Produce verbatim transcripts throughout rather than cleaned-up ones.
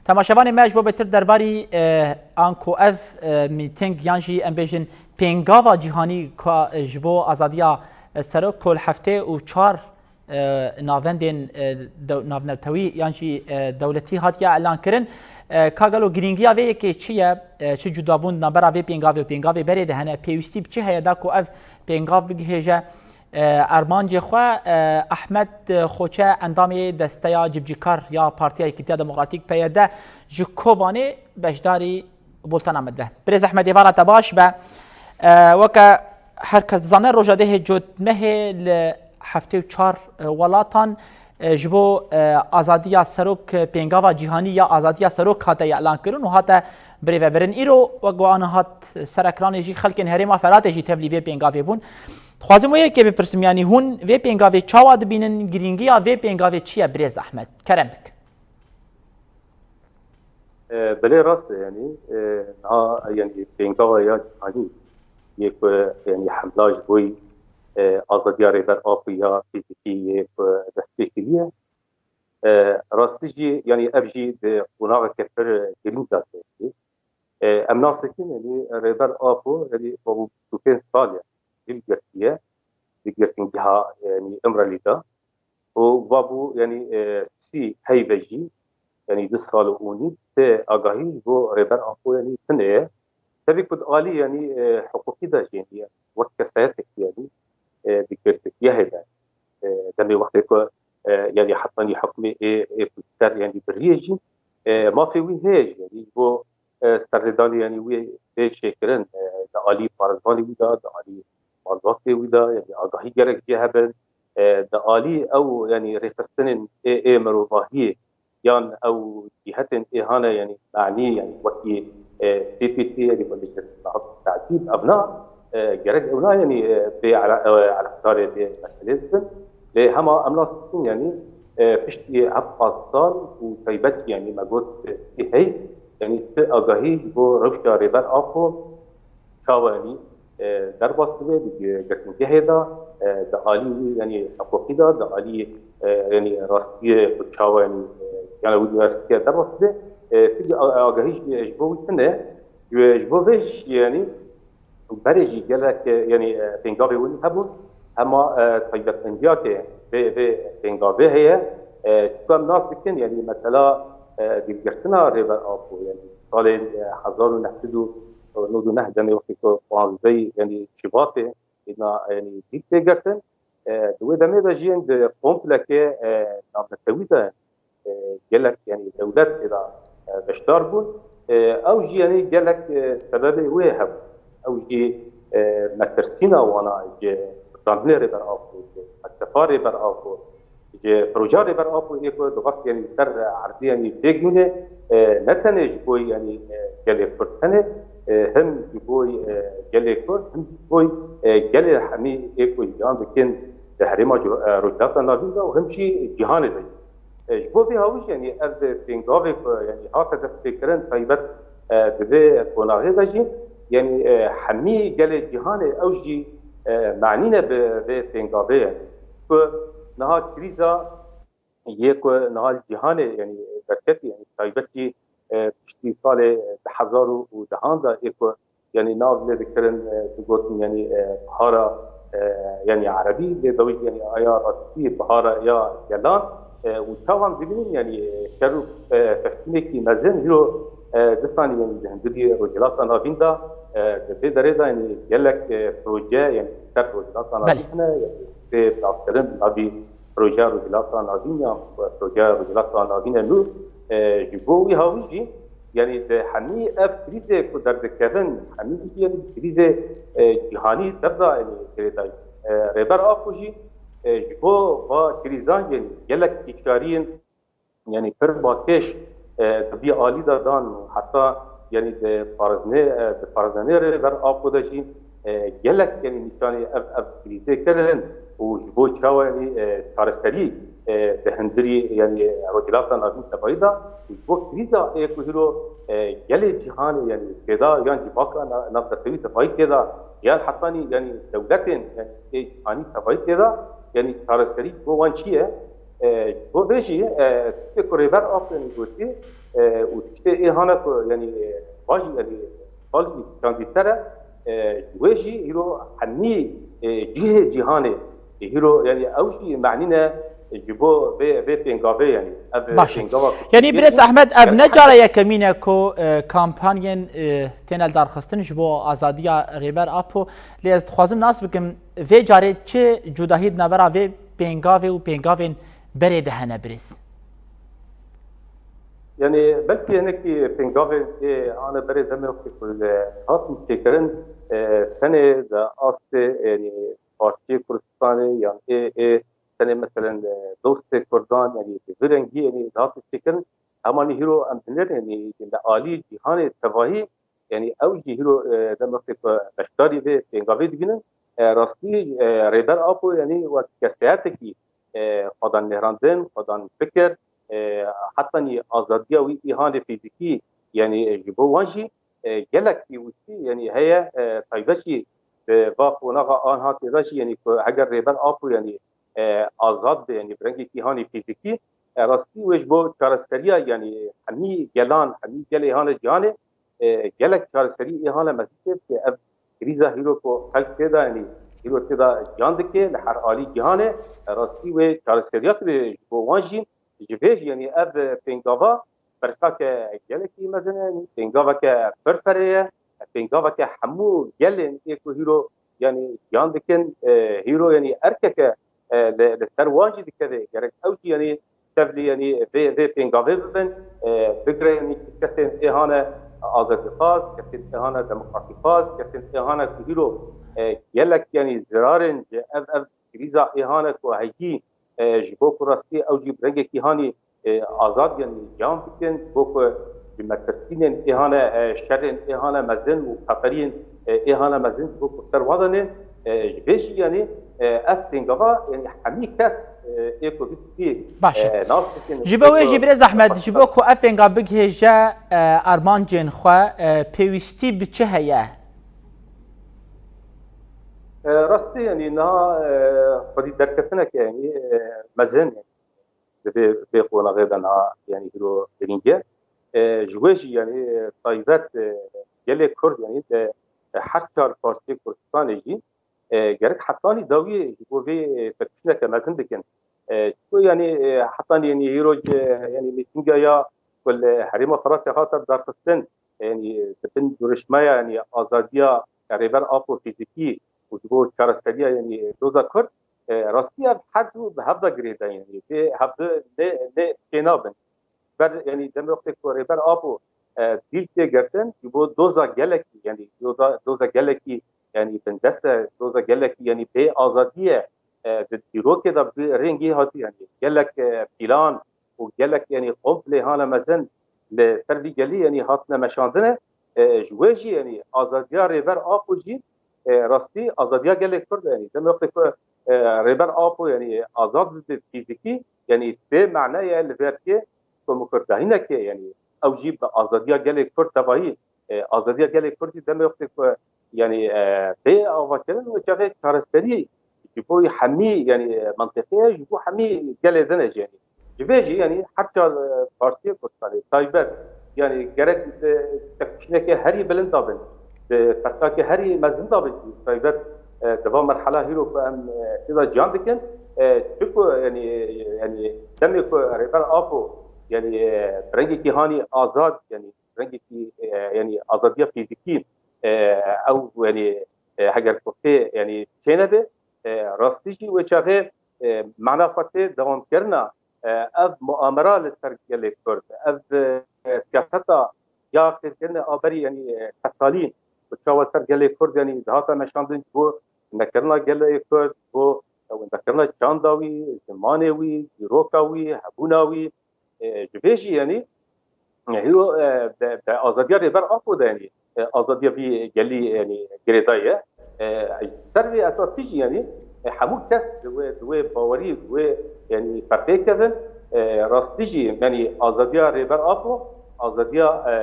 Temaşevanê me ji bo bêtir derbarî, e, anku ev, e, mîting yan jî em bêjin pêngava cîhanî ka, e, ji bo azadiya, e, serok ku li heftê û çar, e, navendên, e, dew-, navnetewî yan jî, e, dewletî hatiye elan kirin. E, ka gelo girîngiya vê yekê çi ye? E, çi cudabûn di navbera vê pêngavê û pêngavê berê de hene? Pêwîstî bi çi heye da ku ev pêngav bigihêje, e, armancê xwe? E, Ehmed Xoçe, endamê Desteya Cibcîkar ya Partiya Yekîtiya Demokratîk, P Y D, ji Kobanê beşdarî bultena me dibe. Birêz Ehmed, êvara te baş be. E, weke her kes dizane, roja dehê cotmehê li heftê û çar, e, welatan, e, ji bo, e, azadiya serok, e, pêngava cîhanî ya azadiya serok hate îlan kirin û hate birêvebirin. Îro wek wana hat ser ekranê jî xelkên herêma Feratê jî tevlî vê pêngavê bûn. Dixwazim wê yekê bipirsim, yanî hûn vê pêngavê çawa dibînin, girîngiya vê pêngavê çi ye, birêz Ehmed? Kerem bik. E, belê rast e, yanî, e, niha, yanî, pêngava ya cîhanî yê ku, yanî, hemla ji bo, e, azadiya Rêber Apo ya fîzîkî yê ku dest pê kiriye. E, rastî jî, yanî, ev jî di qonaxeke pir girîng de tê. E, em nas dikin, yanî, Rêber Apo, yanî, babû bîst û pênc sal e, dil girtiye, di girtingeha, yanî, Îmralî de. û va bû, yanî, e, sî heyve jî, yanî du sal û nîv ti agahî ji bo Rêber Apo, yanî, tune ye. Tevî ku di alî, yanî, e, hiqûqî de jî, yanî, wek kesayetek, yanî, e, di girtîgehê de, e, demê wextê ku, e, yanî, hetanî hukmê ê, ê ku ser, yanî, biriyê jî, e, mafê wî heye jî, yanî, ji bo, e, serlêdanê, yanî, wê bê çêkirin, e, di alî parêzvanê wî de, di alî malbatê wî de, yanî, agahî gerek jê hebin, e, di alî ew, yanî, rêxistinên ê, ê mirovahiyê yan ew cîhetên ê hane, yanî, manî, yanî, wekî, e, C P T, yanî, wekî tehdîd, evna, e, gerek ewna, yanî, e, bê ele-, e, eleqdarê vê meselê dibin. Lê hema em nas dikin, yanî, e, piştî heft sal û taybet, yanî, me got, e, sî heyv, yanî, ti agahî ji bo rewşa Rêber Apo çawa, yanî, e, derbas dibe di girtîgehê de, e, di alî wî, yanî, hiqûqî de, di alî, e, yanî, rastiyê ku çawa, yanî, e, giyana wî diwertiye derbas dibe, e, tu a-, agahî ji, ji bo wî tune, ji, ji bo vê jî, yanî, berê jî gelek, e, yanî, e, pêngavê winî hebûn, hema, e, taybetmendiyakê vê, vê pêngavê heye, e, çiku em nas dikin, yanî, mesela, e, dilgirtina Rêber Apo, yanî, salên, e, hezar û neh sed û nod û neh demê wextê ku panzdeh, yanî, Şibatê, êna, yanî, dîl tê girtin. E, di wê demê de jî yên di komplekê, e, navnetewî de, e, gelek, yanî, dewlet tê de, e, beşdar bûn. E, ew jî, yanî, gelek, e, sebebê wê hebû. Ew jî, e, metirsîna wana ji standinê Rêber Apo, ji felsefa Rêber Apo, ji projeya Rêber Apo ê ku dixwest, yanî, ser erdê, yanî, pêk bîne, e, ne tenê ji bo, yanî, e, gelê Kurd tenê, e, him ji bo, e, gelê Kurd, him ji bo, e, gelê hemî ê ku jiyan dikin di herêma Cih-, e, Rojhilata Navîn de û him jî cîhanê de. E, ji bo vê hawî jî, yanî, ev pêngavê ku, yanî, hate destpêkirin taybet, e, di vê qonaxê de jî, yanî, e, hemî gelê cîhanê ew jî, e, manî ne bi vê pêngavê ye. Ku niha krîza yê ku niha li cîhanê, yanî, derketî, yanî, taybetî, e, piştî salê du hezar û dehan de ê ku, yanî, nav lê dikirin, e, digotin, yanî, e, bihara, e, yanî, erebî, lê dawî, yanî, aya rastî bihara ya gelan, e, û çawa em dibînin, yanî, e, şer û, e, fevtînekî mezin hîro, e, disanî, yanî, di hundirî Rojhilata Navîn de, e, di vê derê de, yanî, gelek, e, proje, yanî, ser Rojhilata Navîn hene, yanî, tê bilavkirin, navî projeya Rojhilata Navîn ya, projeya Rojhilata Navîn e nû, e, ji bo wî hawî jî, yanî di hemî ev krîzê ku derdikevin, hemî jî, yanî, krîzê, e, cîhanî derda, yanî, girêdayî. E, Rêber Apo jî, e, ji bo va krîzan, yanî, gelek hişyariyên, yanî, pir balkêş, e, di vî alî de dan û heta, yanî, di parêzanê, e, di parêzanê Rêber Apo de jî, e, gelek, yanî, nîşanî ev, ev krîzê kirin û ji bo çawa, yanî, e, çareserî, e, di hundirî, yanî, Rojhilata Navîn tevayî de û ji bo krîza ê ku hîro, e, gelê cîhanê, yanî, tê de yan civaka na-, navnetewî tevayî tê de yan hetanî, yanî, dewletên, yanî, ê cîhanî tevayî tê de, yanî, çareserî ji bo wan çi ye? E, ji bo vê jî, e, tiştê ku Rêber Apo, yanî, gotî, e, û tiştê ê hane ku, yanî, e, va jî, yanî, xal jî çandî ser e, e, ji wê jî hîro hemî, e, cihê cîhanê, e, hîro, yanî, ew jî manî ne, e, ji bo vê, vê pêngavê, yanî, ev, e, Baş e. pêngava ku Yanî, Tirkiyê Birêz bû, Ehmed, ev yanî, ne cara yekemîn e ku, e, kampanyên, e, têne darxistin ji bo azadiya Rêber Apo, lê ez dixwazim nas bikim, vê carê çi cudahî di navbera vê pêngavê û pêngavên berê de hene, Birêz? Yanî, belkî hinekî pêngavên ê hane berê demê wextê ku, e, hatin çêkirin, e, tenê di astê, yanî, Partiyê Kurdistanê yan ê, ê tenê, meselen, e, dostê Kurdan, yanî, bi vî rengî, yanî, dihatin çêkirin. Hema nî hîro em dinêrin, yanî, li alî cîhanê tevahî, yanî, ew jî hîro, e, demê wextê ku beşdarî vê pêngavê dibînin, e, rastî, e, Rêber Apo, yanî, wek keseyetekî, e, xwedan nêrandin, xwedan fikir, e, heta nî azadiya wî îhanê fîzîkî, yanî, e, ji bo wan jî, e, gelek pêwîstî, yanî, heye, e, taybet jî di va qonaxa anha tê de jî, yanî, ku heger Rêber Apo, yanî, e, azad be, yanî, bi rengekî hanî fîzîkî, e, rastî wê ji bo çareseriya, yanî, hemî gelan, hemî gelê hane cîhanê, e, gelek çareserî ê hane mezin tê bike. Ev krîza hîro ku xelk tê de, yanî, hîro tê de can dike li her alî cîhanê, e, rastî wê çareseriya kirê ji bo wan jî. Ji vê jî, yanî, ev, e, pêngava berkake gelekî mezin e, yanî, pêngaveke pir perê ye, pêngaveke hemû gelên ê ku hîro, yanî, can dikin, e, hîro, yanî, erkeke, e, li, li ser wan jî dikeve. Gerek ew jî, yanî, tevlî, yanî, vê, vê pêngavê bibin, e, bigire, yanî, kesên ê hane azadîxwaz, kesên ê hane demokratîxwaz, kesên ê hane ku hîro, e, gelek, yanî, zirarên ji ev, ev krîza ê hane ku heyî, e, ji bo ku rastî ew jî bi rengekî hanî, e, azad, yanî, can bikin, ji bo ku ji metirsînên ê hane, e, şerên ê hane mezin û xeteriyên, e, ê hane mezin ji bo ku ser wan de nên, e, ji vê jî, yanî, e, ev pêngava, yanî, hemî kes, e, ê ku vî tiştî, Baş e. e, nas bikin, Ji ê bo wê ku jî, Birêz Ehmed, ji bo ku ev pênga bigihêje, e, armancên xwe, e, pêwîstî bi çi heye? E, rastî, yanî, niha, e, xwedî derketineke, yanî, e, mezin, yanî, di vê, vê qonaxê de niha, yanî, hîro girîng e. E, ji wê jî, yanî, e, taybet, e, gelê Kurd, yanî, di, e, her çar partiyê Kurdistanê jî, e, gerek hetanî dawiyê ji bo vê, e, tepişineke mezin dikin. E, çiko, yanî, e, hetanî, yanî, hîro, e, yanî, mîtînga ya ku li Herêma Firatê hate darxistin, yanî, di bin durişmeya, yanî, azadiya Rêber Apo fîzîkî û ji bo çareseriya, yanî, doza Kurd, e, rastî ev her du bi hev de girêdayî, yanî, vê hevdu ne, ne çênabin. Ber, yanî, demê wextê ku Rêber Apo, e, dîl tê girtin, ji bo doza gelekî, yanî, doza, doza gelekî, yanî, bindest e, doza gelekî, yanî, bê azadî ye, e, di dîrokê de bi rengî hatî, yanî, gelek, e, pîlan û gelek, yanî, komplê hane mezin li ser vî gelî, yanî, hatine meşandine. E, ji wê jî, yanî, azadiya Rêber Apo jî, e, rastî azadiya gelê Kurd e, yanî, demê wextê ku, e, Rêber Apo, yanî, azad bibe fîzîkî, yanî, tê maneye li vê erdkê ku mikirdahîneke, yanî, ew jî bi azadiya gelê Kurd tevayî, e, azadiya gelê Kurd jî demê wextê ku, yanî, e, tê avakirin, wê çaxê çareserî ji bo hemî, yanî, e, mentiqê ye, ji bo hemî gelê din e jî, yanî. Ji vê jî, yanî, her çar, e, partiyê Kurdistanê taybet, yanî, gerek di tepişineke herî bilind de bin, di ferqake herî mezin de bin jî taybet, e, di van merhela hîro ku em, e, tê de can dikin, e, çi ku, yanî, yanî, demê ku Rêber Apo, yanî, e, bi rengekî hanî azad, yanî, rengekî, e, yanî, azadiya fîzîkî, e, ew, yanî, e, heger ku fê, yanî, çênebe, e, rastî jî wê çaxê, e, mana xwe tê dewamkirina, e, ev muamera li ser gelê Kurd, ev, e, siyaseta ya qîrkirinê a berî, yanî, e, qetalî, ku çawa ser gelê Kurd, yanî, dihata meşandin ji bo windekirina gelê Kurd, ji bo windekirina çanda wî, zimanê wî, dîroka wî, hebûna wî, e, ji vê jî, yanî, e, hîro, e, bi, bi azadiya Rêber Apo de, yanî, e, azadiya vî gelî, yanî, girêdayî ye. E, ser vê esasî jî, yanî, e, hemû kes di wê, di wê bawerî, di wê, yanî, ferqê kevin, e, rastî jî, yanî, azadiya Rêber Apo, azadiya, e,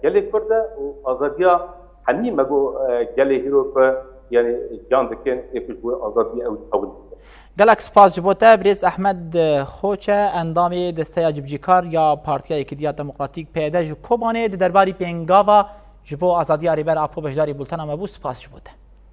gelê Kurd e û azadiya hemî me got, e, gelê hîro ku, yanî, can dikin, ê ku ji bo azadiyê ew, ew Gelek spas ji bo te, birêz Ehmed Xoçe, endamê Desteya Cibcîkar ya Partiya Yekîtiya Demokratîk, P Y D, ji Kobanê di derbarî pêngava ji bo azadiya Rêber Apo beşdarî bultena me bû. Spas ji bo te.